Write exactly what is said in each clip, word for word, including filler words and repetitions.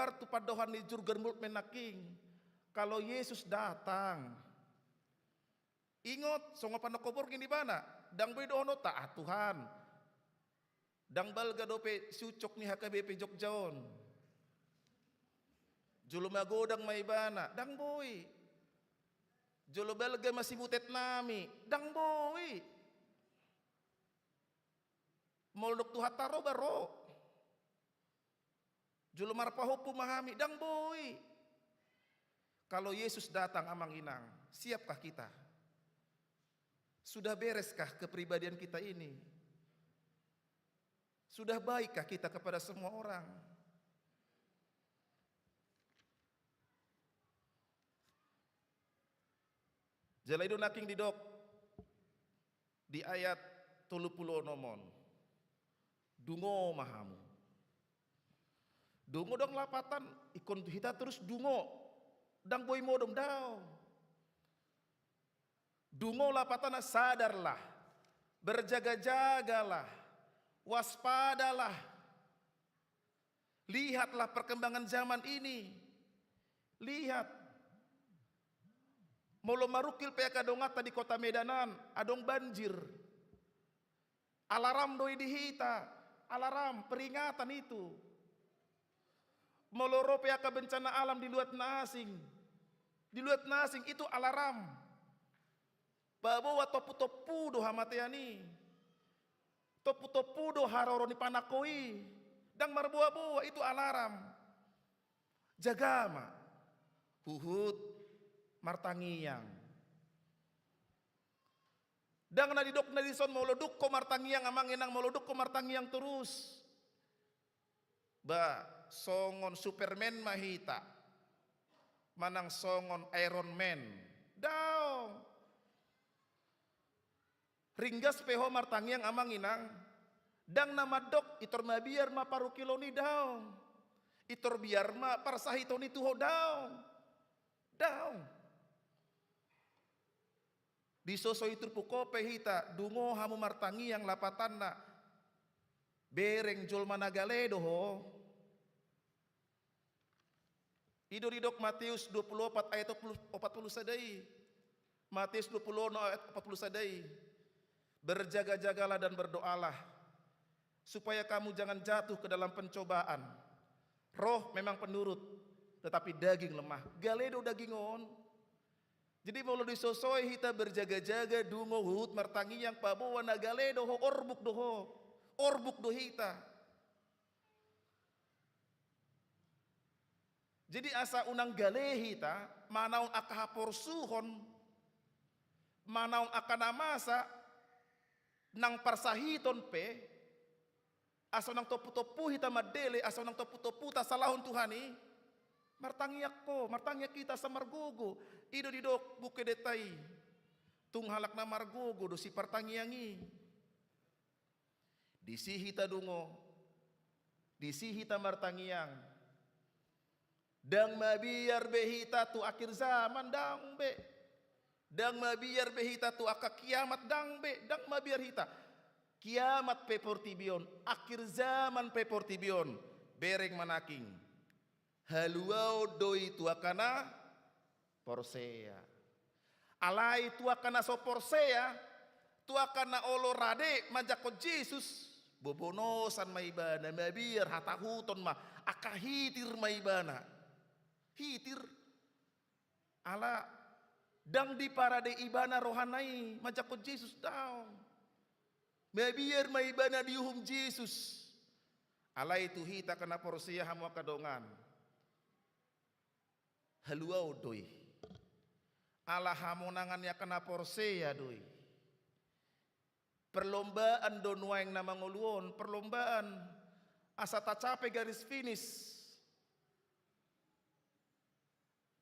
Tar tu pandohan ni Jurgen Moltmann nangkin, kalau Yesus datang, ingot, songon pandohan borngin ibana, ndang boi dohononta, ah Tuhan, ndang balga dope si Ucok ni H K B P Jogja on. Jolo magodang ma ibana, ndang boi. Jolo balga ma si butet nami, ndang boi. Molo dung Tuhanta ro ba ro. Jolo marpahompu ma hami, ndang boi. Kalau Yesus datang, Amang Inang, siapkah kita? Sudah bereskah kepribadian kita ini? Sudah baikkah kita kepada semua orang? Jala i do nangkin didok di ayat tolu pulu onom on. Dungo ma hamu. Dungo dang lapatan, ingkon hita torus dungo. Ndang boi modom, daong. Dungo lapatanna, sadarlah, berjaga-jagalah, waspadalah. Lihatlah perkembangan zaman ini. Lihat. Molo marungkil pe angka donganta di Kota Medan an, adong banjir. Alarm do i di hita. Alarm, peringatan itu. Molo ro pe angka bencana alam di luat na asing. Di luat na asing, itu alarm. Paboa tompu-tompu do hamatean i. Tompu-tompu do haroro ni panangko i. Ndang marboa-boa, itu alarm. Jaga ma. Huhut martangiang. Ndang na didok na dison, molo dung ho martangiang, Amang Inang, molo dung ho martangiang torus. Ba, songon Superman ma hita. Manang songon Iron Man. Daong. Ringgas pe ho martangiang, Amang Inang, ndang na mandok, i tor mabiar ma parungkilon i, daong. I tor biar ma parsahiton i tu ho, daong. Daong. Disosoi turpuk on pe hita, dungo hamu martangiang, lapatanna, bereng jolma na gale do ho. I do didok Matius dua pulu opat ayat opat pulu sada i. Matius dua pulu onom ayat opat pulu sada i. Berjaga-jagalah dan berdoalah, supaya kamu jangan jatuh ke dalam pencobaan. Roh memang penurut, tetapi daging lemah. Gale do daging on. Jadi molo disosoi hita berjaga-jaga, dungo, huhut martangiang, paboa na gale do ho, orbuk do ho. Orbuk do hita. Jadi asa unang gale hita manaon angka haporsuhon, manaon angka na masa, nang parsahiton pe, asa unang tompu-tompu hita mandele, asa unang tompu-tompu tasalahon Tuhan i, martangiang ho, martangiang hita asa margogo. I do didok buku endenta i, tung halak na margogo do sipartangiang i. Disi hita dungo, disi hita martangiang. Ndang mabiar be hita tu akhir zaman, ndang be. Ndang mabiar be hita tu angka kiamat, ndang be, ndang mabiar hita. Kiamat pe portibi on, akhir zaman pe portibi on, bereng ma nangkin. Haluaon do i tu angka na porsea. Alai tu angka na so porsea, tu angka na olo rade manjangkon Jesus, bobonosan ma ibana, mabiar, hatahuton ma, angka hitir ma ibana. Hitir. Ala ndang diparade ibana rohana i manjangkon Jesus, daong. Mabiar ma ibana diuhum Jesus. Alai tu hita angka na porsea, hamu angka dongan, haluaon do i. Ala hamonangan ni angka na porsea do i. Perlombaan do nuaeng na mangolu on, perlombaan asa tacape garis finish.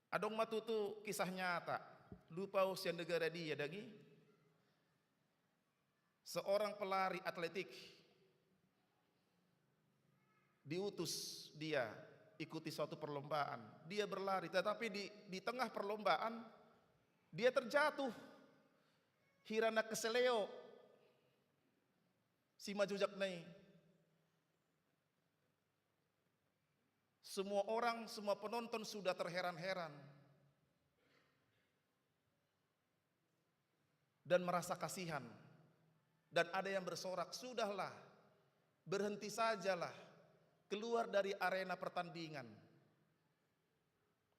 Adong ma tutu kisah nyata, lupa au sian negara dia dang i. Seorang pelari atletik diutus dia ikuti suatu perlombaan. Dia berlari, tetapi di, di tengah perlombaan dia terjatuh. Hira na keseleo simanjujak na i. Semua orang, semua penonton sudah terheran-heran dan merasa kasihan. Dan ada yang bersorak, "Sudahlah, berhenti sajalah, keluar dari arena pertandingan."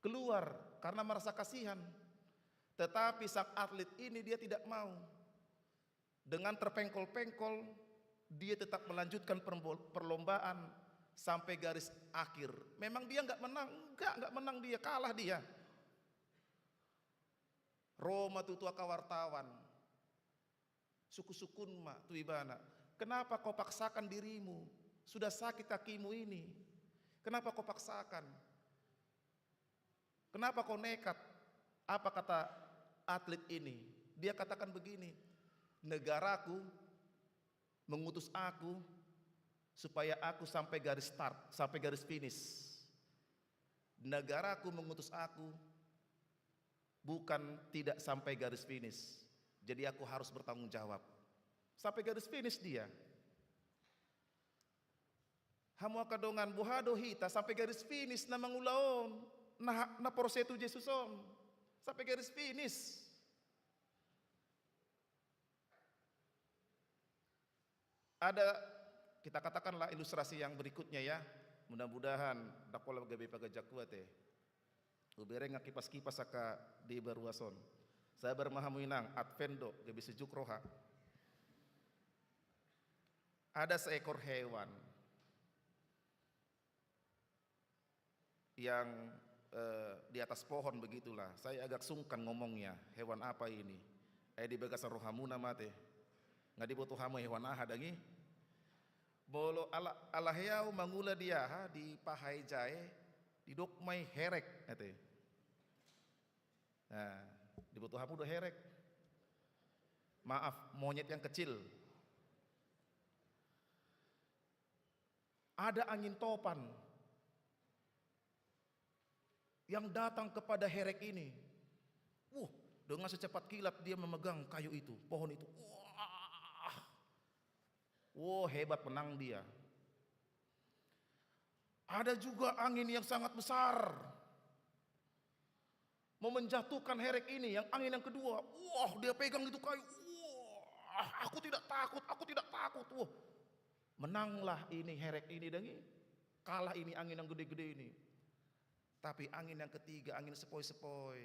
Keluar karena merasa kasihan. Tetapi sang atlet ini dia tidak mau. Dengan terpengkol-pengkol, dia tetap melanjutkan perbo-, perlombaan sampai garis akhir. Memang dia nggak menang, nggak, nggak menang dia, kalah dia. Ro ma tutu angka wartawan. Sungkun-sungkun ma tu ibana. "Kenapa kau paksakan dirimu? Sudah sakit kakimu ini. Kenapa kau paksakan? Kenapa kau nekat?" Apa kata atlet ini? Dia katakan begini, "Negaraku mengutus aku supaya aku sampai garis start, sampai garis finish. Negaraku mengutus aku bukan tidak sampai garis finish. Jadi aku harus bertanggung jawab." Sampai garis finish dia. Hamu angka dongan, boha do hita sampai garis finish na mangula on, na, na porsea tu Jesus on? Sampai garis finish. Ada, kita katakanlah ilustrasi yang berikutnya ya. Mudah-mudahan ndang pola gabe paganjang kuat e. Hubereng angka kipas-kipas angka di baruas on. Sabar ma hamu inang, Advent do, gabe sejuk roha. Ada seekor hewan yang, eh, di atas pohon begitulah. Saya agak sungkan ngomongnya, hewan apa ini? Eh, di bagasan rohamuna ma ate. Nga diboto hamu hewan aha dang i? Molo ala, ala heau mangula di aha, di paha eja e, didok ma i herek ate. Nah, diboto hamu do herek? Maaf, monyet yang kecil. Ada angin topan yang datang kepada herek ini. Wah, dengan secepat kilat dia memegang kayu itu, pohon itu. Wah. Wah, hebat, menang dia. Ada juga angin yang sangat besar. Mau menjatuhkan herek ini, yang angin yang kedua. Wah, dia pegang itu kayu. Wah, aku tidak takut, aku tidak takut. Wah, menanglah ini herek ini dang i. Kalah ini angin yang gede-gede ini. Tapi angin yang ketiga, angin sepoi-sepoi.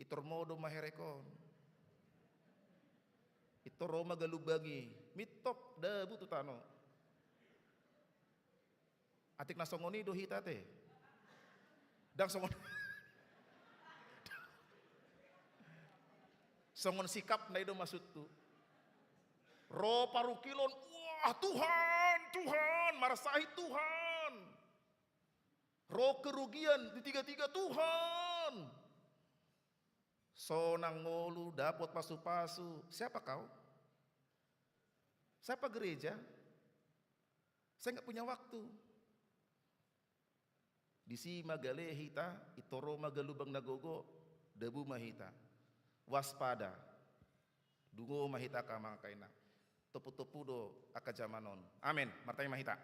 Itor modom ma herek on. Itor ro ma galumbang i. Mintop dabu tu tano. Atik na songon i do hita ate. Ndang songon. Songon sikapna i do maksudhu. Ro parungkilon, wah, Tuhan, Tuhan, marsahi Tuhan. Ro kerugian di tiga-tiga, Tuhan. Sonang ngolu, dapot pasu-pasu. Siapa kau? Siapa gereja? Saya nggak punya waktu. Disi ma gale hita, itor ro ma galumbang na gogo, dabu ma hita. Waspada. Dungo ma hita angka amang angka inang. Tompu-tompu do angka jaman on. Amen. Martangiang ma hita.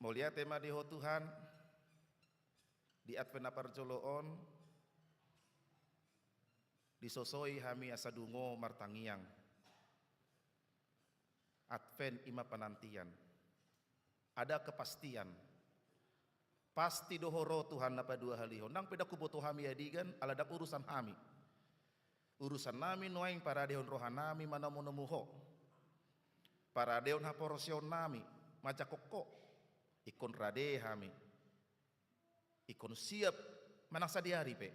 Mauliate ma di Ho Tuhan, di Advent na parjolo on, disosoi hami asa dungo martangiang. Advent i ma penantian. Ada kepastian. Pasti do Ho ro Tuhan na paduahalihon. Ndang pe ndang huboto hami adigan, ala ndang urusan hami. Urusan nami nuaeng paradehon roha nami manomu-nomu Ho. Paradehon haporseaon nami, manjangkon Ho. Ingkon rade hami. Ingkon siap manang sadihari pe.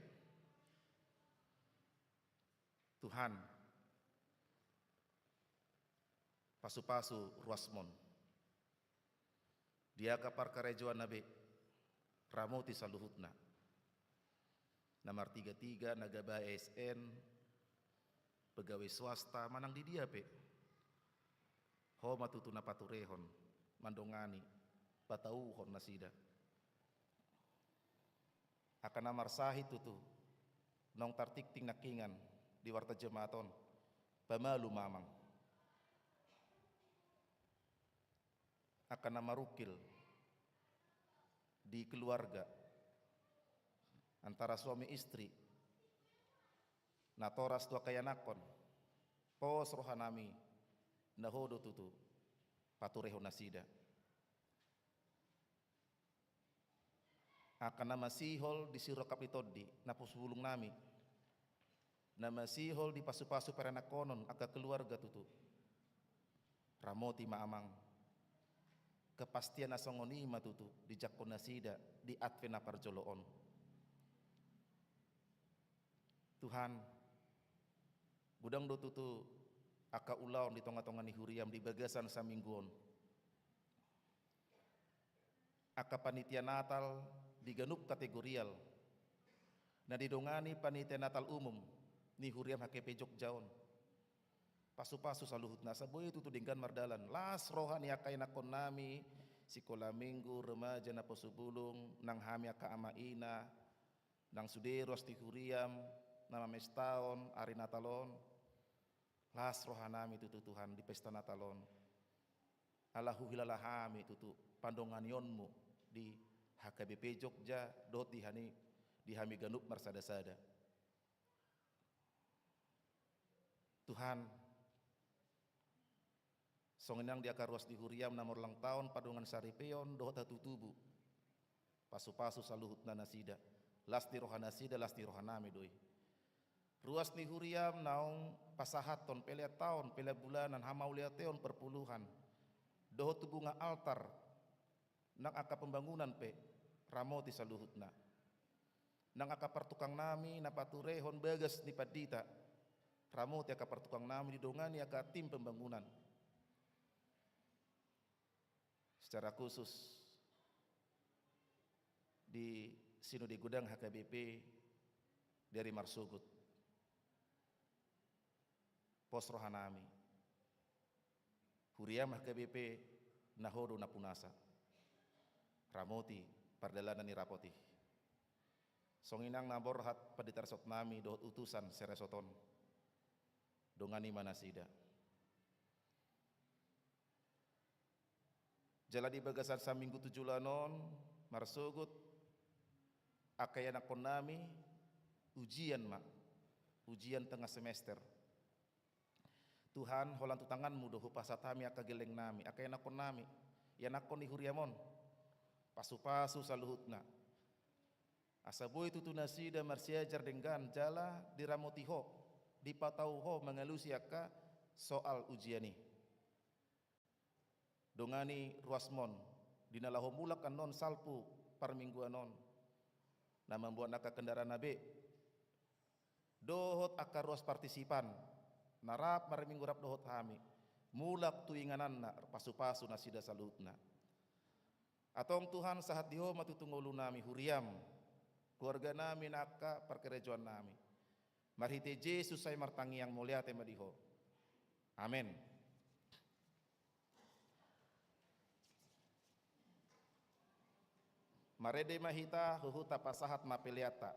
Tuhan, pasu-pasu ruasmon. Di angka parkarejoanna be, ramoti saluhutna. Na martiga-tiga, na gabah A S N, pegawai swasta, manang di dia pe. Ho ma tutu na paturehon, mandongani, patauhon nasida. Angka na marsahi tutu, naung tartingting nangkiningan di warta jemaat on, pamalum ma amang. Angka na marungkil di keluarga antara suami istri, natoras tu angka ianakhon, pos rohanami na Ho do tutu paturehon nasida. Angka na masihol di sirongkap ni tondi, na pasupulungnami, na masihol di pasupasu paranakhonon angka keluarga tutu. Ramoti ma Amang. Kepastian na songon i ma tutu dijangkon nasida di Advent na parjolo on. Tuhan, godang do tutu angka ulaon di tongatonga ni huriaM di bagasan saminggu on. Angka panitia Natal di ganup kategorial na didongani panitia Natal umum ni huriaM H K B P Jogja on. Pasupasu saluhutna asa boi tutu denggan mardalan. Las roha ni angka ianakhonnami, sikola minggu, remaja, na pasupulung, nang hami angka ama ina, nang sude ruas ni huriaM na mamestahon ari Natal on. Las rohanami tutu Tuhan di pesta Natal on. Ala huhilala hami tutu pandonganionMu di H K B P Jogja dohot di hami, di hami ganup marsadasada. Tuhan, songon i nang di angka ruas ni huriaM na marulang taon, padongansaripeon dohot hatutubu. Pasupasu saluhutna nasida. Las ni roha nasida, las ni rohanami do i. Ruas ni huriaM naung pasahathon pelean taon, pelean bulanan, hamauliateon, perpuluhan dohot tu bunga altar. Nang angka pembangunan pe, ramoti saluhutna. Nang angka partukangnami na paturehon bagas ni pandita, ramoti angka partukangnami didongani angka tim pembangunan. Secara khusus di Sinode Godang H K B P di ari marsogot. Pos rohanami. HuriaM H K B P na Ho do nampunasa. Ramoti pardalanan ni rapot i. Songon i nang na borhat pandita resort nami dohot utusan saresort on. Dongani ma nasida. Jala di bagasan saminggu tu joloan on, marsogot angka ianakhonnami, ujian ma, ujian tengah semester. Tuhan, holan tu tanganMu do hupasahat hami angka gellengnami, angka ianakhonnami, ianakhon ni huriaM on. Pasupasu saluhutna. Asa boi tutu nasida marsiajar denggan jala diramoti Ho, dipatau Ho mangalusi angka soal ujian i. Dongani ruasMon, di na laho mulak annon salpu parmingguan on, na mamboan angka kendaraan na be, dohot angka ruas partisipan na rap marminggu rap dohot hami, mulak tu ingananna, pasupasu nasida saluhutna. Antong Tuhan, sahat di Ho ma tutu ngolunami, huriaM, keluarganami, nang angka parkarejoannami. Marhite Jesus sai martangiang, mauliate ma di Ho. Amen. Marende ma hita, huhut tapasahat ma peleanta.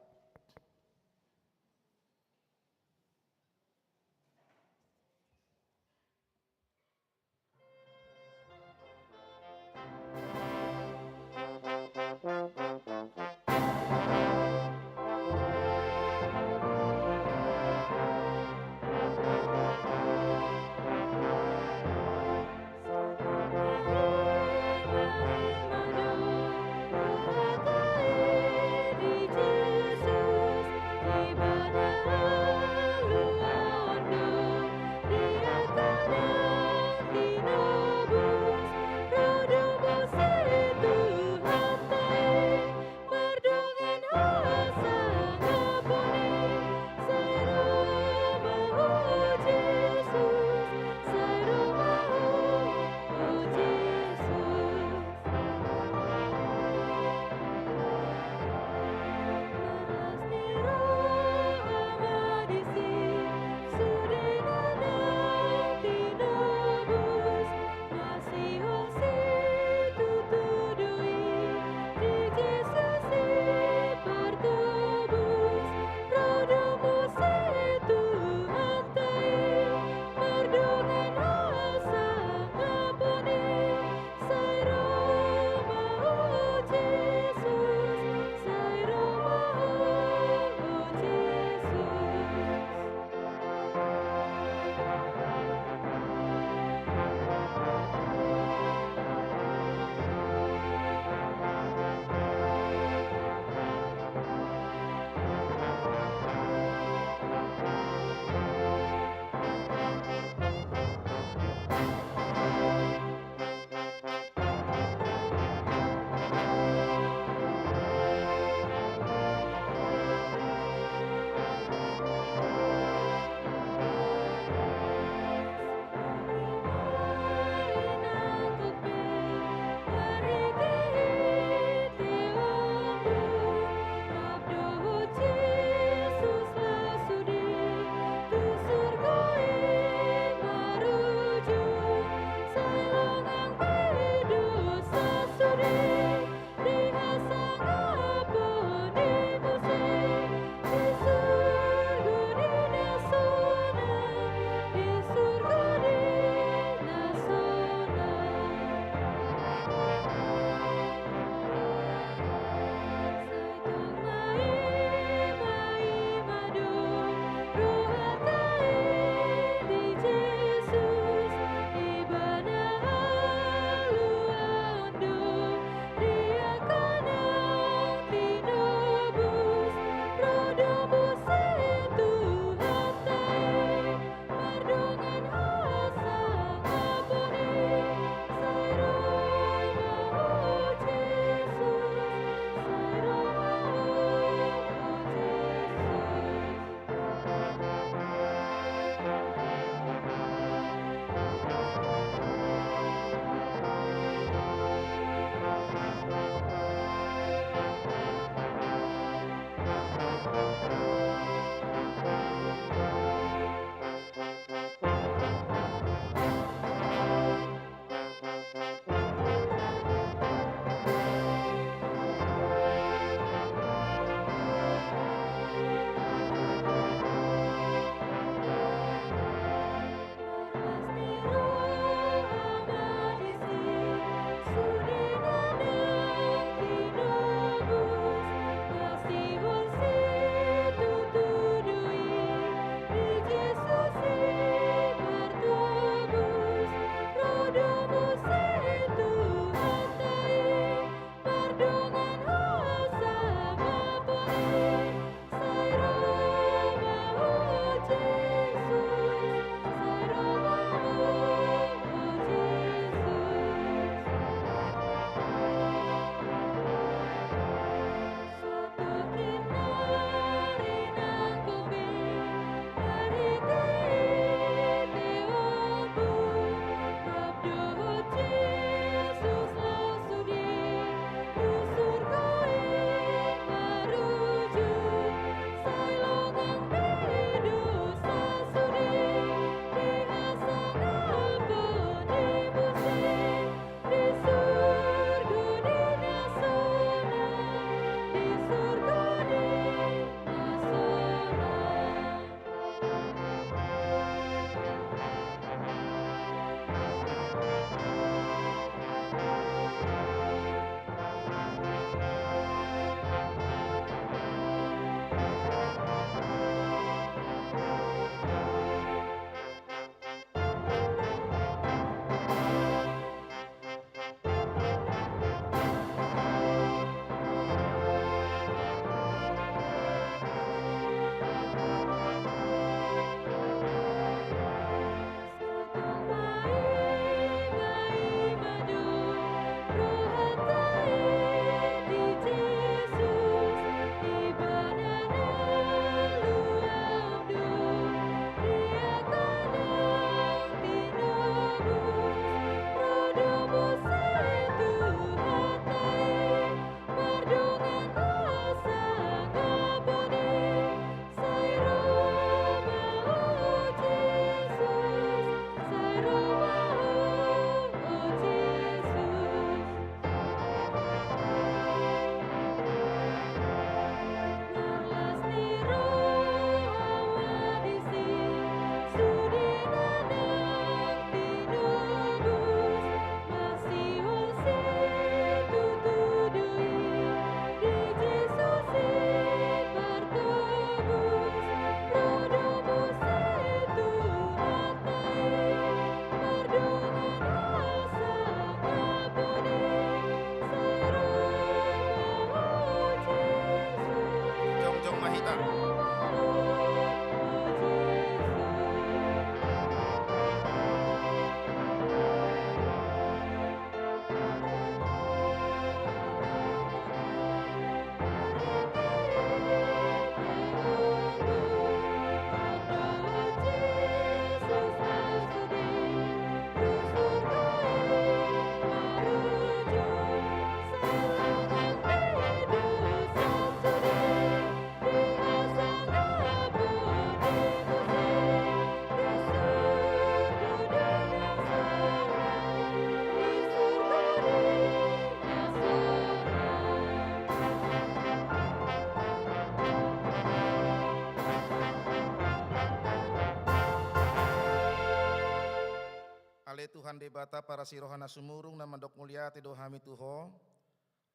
Ale Tuhan Debata parasi roha na sumurung, na mandok mauliate do hami tu Ho,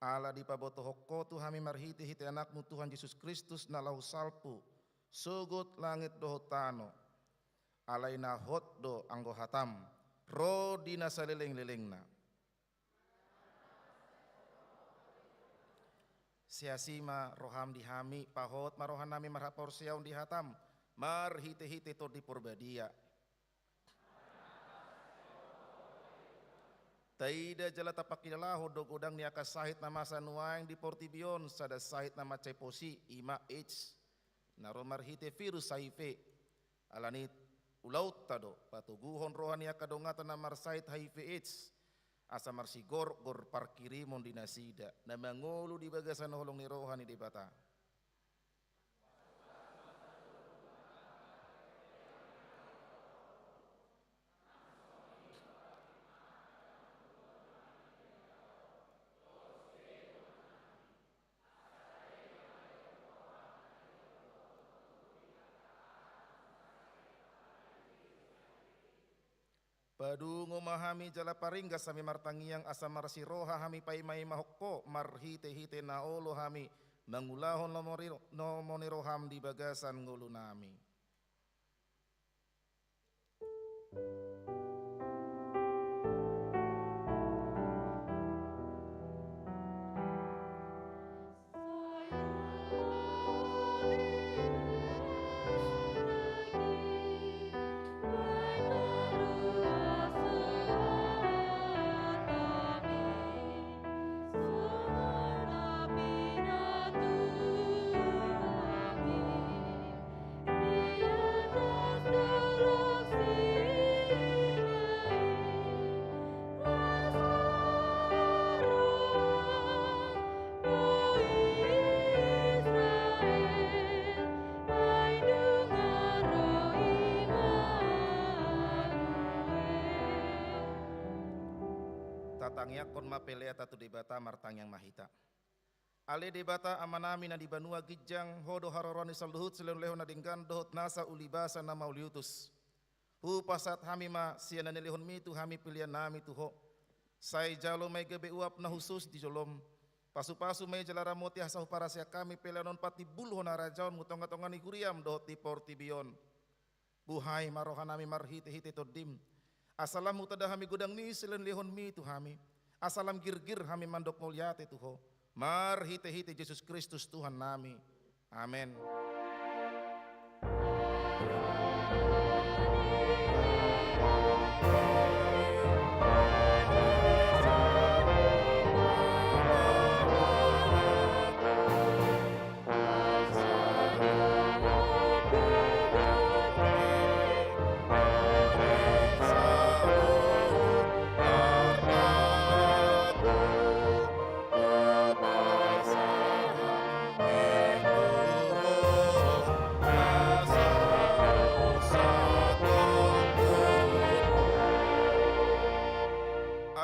ala dipabotohon Ho tu hami marhitehite Anakmu Tuhan Jesus Kristus na laho salpu sogot langit dohot tano. Alai na hot do anggo hatam, ro di na salelenglelengna. Sai asi ma roham di hami, pahot ma rohanami marhaporseaon di hatam, marhitehite Tondi Parbadia. Taida jala tapangkilalahon do godang ni angka sahit na masa nuaeng di portibi on, sada sahit na mansai posi, i ma AIDS, na ro marhite virus HIV. Alani i ulaonta do patoguhon roha ni angka donganta na marsahit HIV AIDS, asa marsigorgor parkirimon di nasida, na mangolu di bagasan holong ni roha ni Debata. Padungo ma hami jala paringgas hami martangiang, asa marasi roha hami paimaimahon Ho marhitehite na olo hami mangulahon lomo ni, lomo ni roham di bagasan ngolunami. Tatangiangkon ma peleanta tu Debata, martangiang ma hita. Ale Debata Amanami na di banua ginjang, Ho do haroroan ni saluhut silehonlehon na denggan dohot nasa ulibasa na mauliutus. Hupasahat hami ma sian na nilehonmi tu hami peleannami tu Ho. Sai jalo ma i gabe uap na hushus di jolom. Pasupasu ma i jala ramoti asa huparaseak hami pelean on patimbulhon harajaonmu tongatonga ni huriam dohot di portibi on. Buhai ma rohanami marhitehite Tondim, asa lam hutanda hami godang ni silehonlehonmi tu hami, asa lam girgir hami mandok mauliate tu Ho, marhitehite Jesus Kristus Tuhannami. Amen.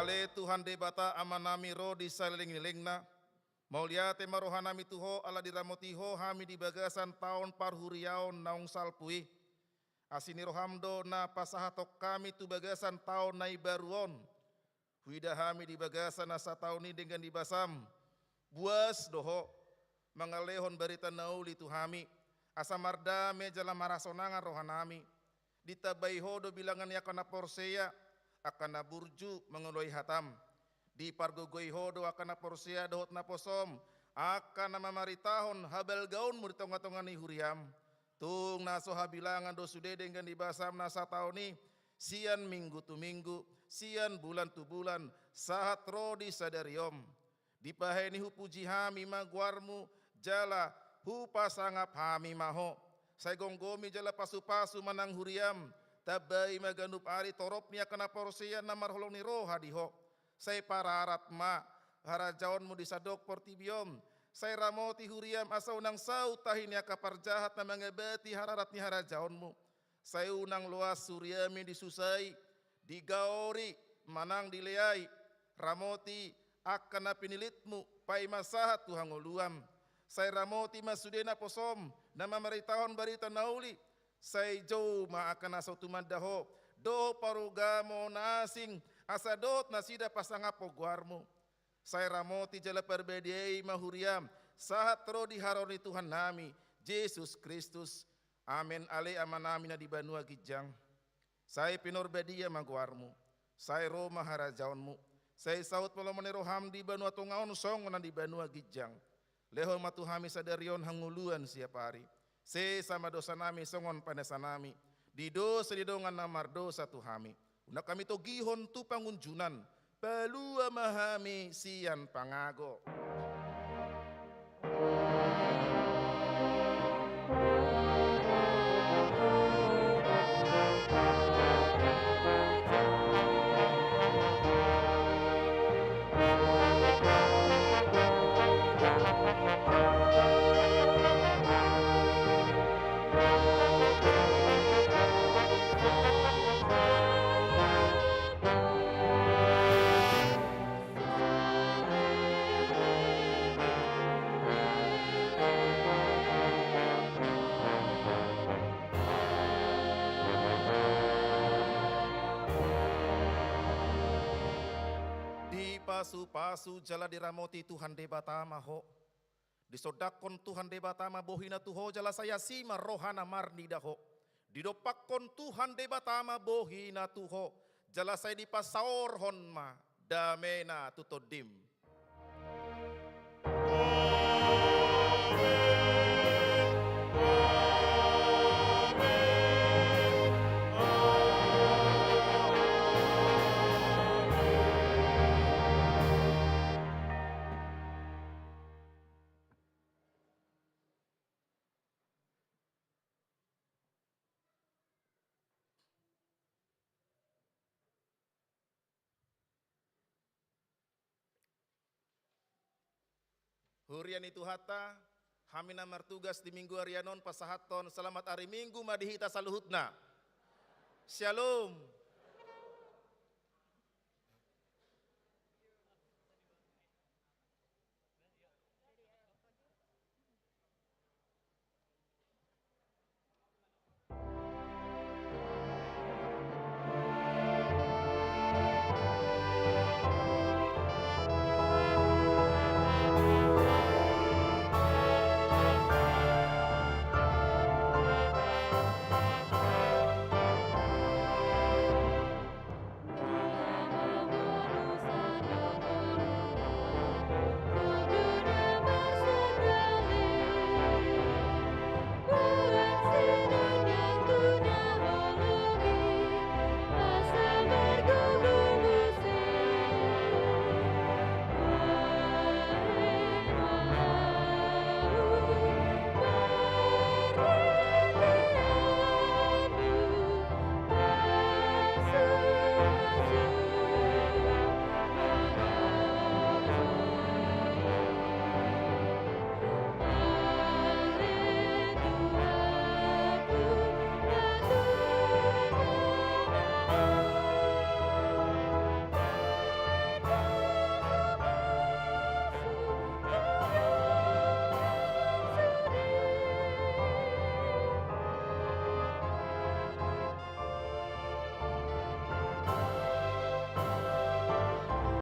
Ale Tuhan Debata Amanami ro di saleleng ni lelengna, mauliate ma rohanami tu Ho ala diramoti Ho hami di bagasan taon parhuriaon naung salpu i. Asi ni roham do na pasahathon hami tu bagasan taon na imbaru on. Huida hami di bagasan na sataon i denggan ni basam, buas do Ho mangalehon barita na uli tu hami, asa mardame jala marhasonangan rohanami. Ditambai Ho do bilangan ni angka na porsea, angka na burju mangoloi hatam. Dipargogoi Ho do angka na porsea dohot naposom, angka na mamaritahon habalgaonmu di tongatonga ni huriam. Tung na so habilangan do sude denggan ni basam na sataon i, sian minggu tu minggu, sian bulan tu bulan, sahat ro di sadari on. Dibahen i hupuji hami ma goarmu, jala hupasangap hami ma Ho. Sai gomgomi jala pasupasu ma nang huriam, tambai ma ganup ari torop ni angka na porsea na marholong ni roha di Ho. Sai pararat ma harajaonmu di sandok portibi on. Sai ramoti huriam asa unang saut tahi ni angka parjahat na mangabati hararat ni harajaonmu. Sai unang loas huriami disusai, digaori, manang dileai. Ramoti angka na pinillitmu paima sahat tu hangoluan. Sai ramoti ma sude naposom na mamaritahon barita na uli. Sai jou ma angka na so tumanda Ho, dohot parugamo na asing, asa dohot nasida pasangaphon goarmu. Sai ramoti jala parbadiai ma huriam, sahat ro di haroro ni Tuhannami Jesus Kristus. Amen. Ale Amanami na di banua ginjang, sai pinarbadia ma goarmu, sai ro ma harajaonmu, sai saut ma lomo ni roham di banua tonga on songon na di banua ginjang. Lehon ma tu hami sadari on hangoluan siapari. Sesa ma dosanami songon panesanami di dosa ni dongan na mardosa tu hami. Unang hami togihon tu pangunjunan, palua ma hami sian pangago. Dipasupasu jala diramoti Tuhan Debata ma ho. Disondangkon Tuhan Debata ma bohina tu ho jala sai asi ma rohana marnida ho. Didompakkon Tuhan Debata ma bohina tu ho jala sai dipasaorhon ma damena tu tondim. Huria ni Tuhanta, hami na martugas di minggu arian on pasahathon selamat ari Minggu ma di hita saluhutna. Syalom.